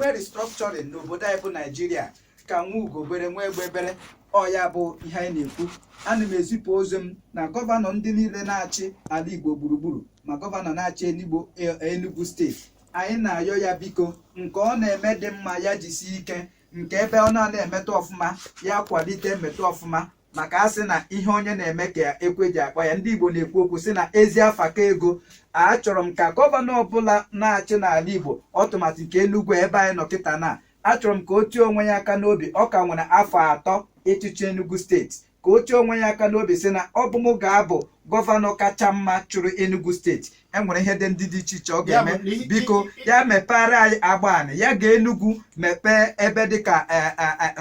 Enwee restructuring n'obodo anyị bụ Naijiria, ka nwa ugo bere, nwa egbe bere. Ọ ya bụ ihe anyị na-ekwu. Ana m ezipụ ozi m na gọvanọ ndị niile na-achị ala Igbo gburugburu, ma gọvanọ na-achị Enugu Steeti, anyị na-ayọ ya, biko, nke ọ na-eme dị mma, ya jisie ike. Nke ebe ọ na-ana emetụ ọfụma, ya kwalite metụ ọfụma, maka a sị na ihe onye na-eme ka ekwe ji akpa ya. Ndị Igbo na-ekwu okwu sị na ezi afa ka ego. Achọrọ m ka gọvanọ ọbụla na-achị n'ala Igbo, ọtụmatụ nke Enugu ebe anyị nọ kịta na, achọrọ m ka o tie onwe ya aka n'obi. Ọ ka nwere afọ 3 ịchịchị Enugu Steeti. Ka o tie onwe ya aka n'obi sị na ọ bụ m ga-abụ gọvanọ kacha mma chụrụ Enugu Steeti. Enwere ihe dị ndị dị iche iche ọ ga-eme. Ya bụ na Biko, ya mepere anyị Agbani, ya gaa Enugu mepee ebe dịka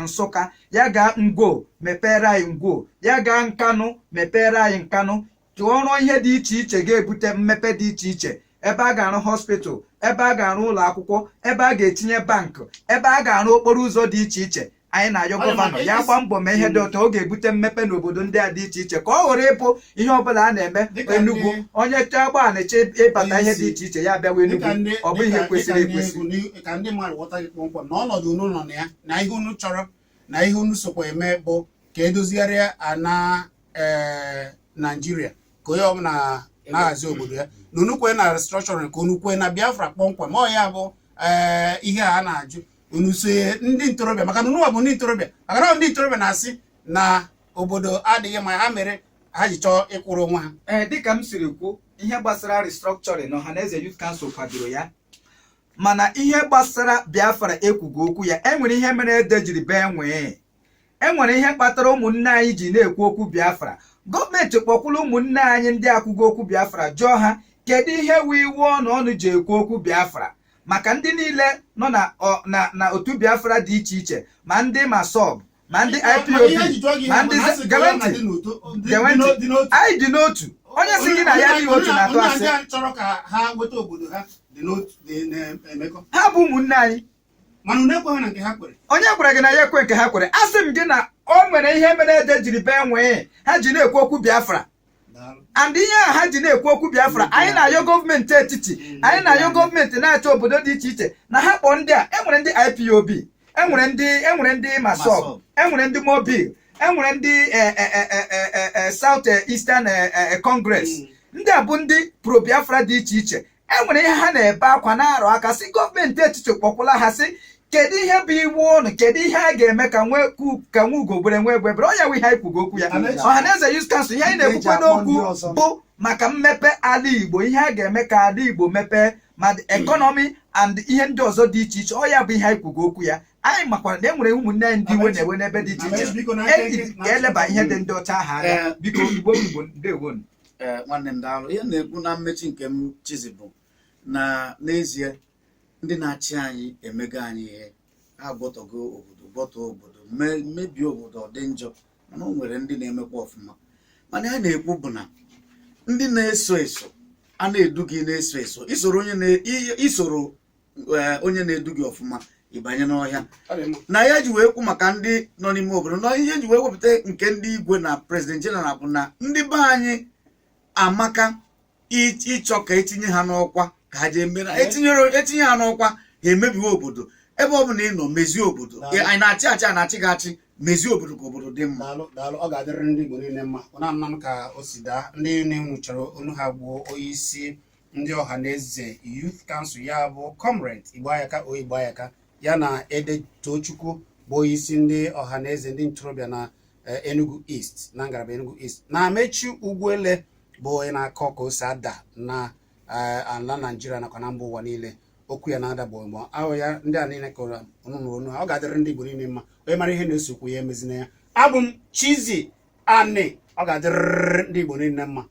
Nsụka, ya gaa Ngwo mepere anyị Ngwo, ya gaa Nkanụ mepere anyị Nkanụ, tụọrọ ihe dị iche iche ga-ebute mmepe dị iche iche, ebe a ga-arụ hospital, ebe a ga-arụ ụlọ akwụkwọ, ebe a ga-etinye bank, ebe a ga-arụ okporo ụzọ dị iche iche. Anyị na-ayọ Ọ dị mma, gọvanọ ya gba mbọ mee ihe dị ụtọ ọ ga-ebute mmepe n'obodo ndị a dị iche iche, ka ọ ghara ịbụ ihe ọbụla a na-eme Dịka Enugu, onye chọọ Agbani chọ ịbata ihe dị iche iche, ya bịawa Enugu. Dịka ndị Ọ bụ ihe kwesịrị dịka ndị ekwesị. Ka ndị mmadụ ghọta gị kpọmkwem na ọnọdụ unu nọ na ya, na ihe unu chọrọ na ihe unu sokwa eme bụ ka edozigharịa ana Naijiria, ka onye ọbụla na-ahazi obodo ya, na unu kwee na restructuring, ka unu kwee na Biafra kpọmkwem. Ọ ya bụ ihe a na-ajụ unu so ndị ntorobịa, maka na unu bụ ndị ntorobịa, maka na ọ ndị ntorobịa na-asị na obodo adịghị ma ha mere ha ji chọọ ịkwụrụ onwe ha. Ee, dịka m siri kwu, ihe gbasara restructuring na Ọhaneze Youth Council kwadoro ya, mana ihe gbasara Biafra ekwugo okwu ya. Enwere ihe mere ede jiri bee nwee, enwere ihe kpatara ụmụnne anyị ji na-ekwu okwu Biafra. Gọọmenti kpọkwuru ụmụnne anyị ndị akwụgo okwu Biafra, jụọ ha kedu ihe wụ iwu ọnụ ọnụ ji ekwu okwu Biafra, maka ndị niile nọ na otu Biafra dị iche iche, ma ndị MASSOB, ma ndị IPOB, ma ndị. Gewe ntị, gewe ntị. Anyị dị n'otu. Onye si gị na ya adịghị otu na-atụ asị. Ndị chọrọ ka ha nweta obodo ha dị n'otu, dị na-emekọ. Ha bụ ụmụnne anyị. Mana unu ekweghị na nke ha kwere. Onye gwara gị na ya ekwe nke ha kwere? Asị m gị na o nwere ihe mere ede jiri bee nwee ha ji na-ekwu okwu Biafra. Daalụ. And ihe a ha ji na-ekwu okwu Biafra, anyị na-ayọ gọọmenti etiti, anyị na-ayọ gọọmenti na-achọ obodo dị iche iche na ha kpọọ ndị a. Enwere ndị IPOB, enwere ndị MASSOB, MASSOB. enwere ndị Mobil, enwere ndị South Eastern Congress. Ndị a bụ ndị pro Biafra dị iche iche. Enwere ihe ha na-ebe akwa na-arụ aka si gọọmenti etiti kpọkwụla ha, sị kedu ihe bụ iwu ụnụ, kedu ihe a ga-eme ka nwa ugo gbere, nwa egbe bere. Ọ ya wụ ihe anyị kwugo okwu ya. Ọhaneze Youth Council, ihe anyị na-ekwukwe Eji akpọ ndị n'okwu ọzọ. bụ maka mmepe ala Igbo, ihe a ga-eme ka ala Igbo mepee, ma the economy and ihe ndị ọzọ dị iche iche. Ọ ya bụ ihe anyị kwugo okwu ya. Anyị makwara na e nwere ụmụnne anyị ndị iwe na-ewe n'ebe dị iche iche. Biko, na eji ka eleba ihe dị ndị ọcha ahụ anya. Biko, Igbo Igbo, ndewonu. Ee, nwanne m, daalụ. Ihe m na-ekwu na mmechi nke m, Chizi, bụ na n'ezie ndị na-achị anyị emego anyị ihe ha gwọtọgo obodo, gwọtọ obodo, mebie obodo, ọ dị njọ. Mana o nwere ndị na-emekwa ọfụma. Mana ya na-ekwu bụ na ndị na-eso eso a na-edu gị na-eso eso, isoro onye isoro onye na-edu gị ọfụma, ịbanye n'ọhịa. Ọ dị mma. Na ya ji wee kwu maka ndị nọ n'ime obodo, na ihe ji wee wepụta nke ndị igwe na president general bụ na ndị be anyị amaka ịchọ ka etinye ha n'ọkwa ka ha jee mere. Etinye ha n'ọkwa, ha emebiwe obodo. Ebe ọ bụla ị nọ, mezie obodo. Daalụ. Anyị na-achị achị, a na-achị gị achị, mezie obodo ka obodo dị mma. Daalụ, daalụ. Ọ ga-adịrịrị ndị Igbo niile mma. Ụna anam ka o si daa. Ndị na-enwu chọrọ onu ha gbuo onye isi ndị Ọha na Eze Youth Council, ya bụ Comrade Igboayaka o Igboayaka, ya na Ede Tochukwu bụ onye isi ndị Ọha na Eze ndị ntorobịa na Enugu East, na ngalaba Enugu East, na Amechi Ugwuele bụ onye na-akọ ka o si ada na ala Naijiria nakwa na mba ụwa niile. Okwu ya na-ada bụ mgbe ahụ ya. Ndị a niile kọrọ ọnụ n'onu ha. Ọ ga-adịrị ndị Igbo niile mma. Onye mara ihe na-esokwu ya emezina ya. Abụ m Chizi Ani. Ọ ga-adịrịrị ndị Igbo niile mma.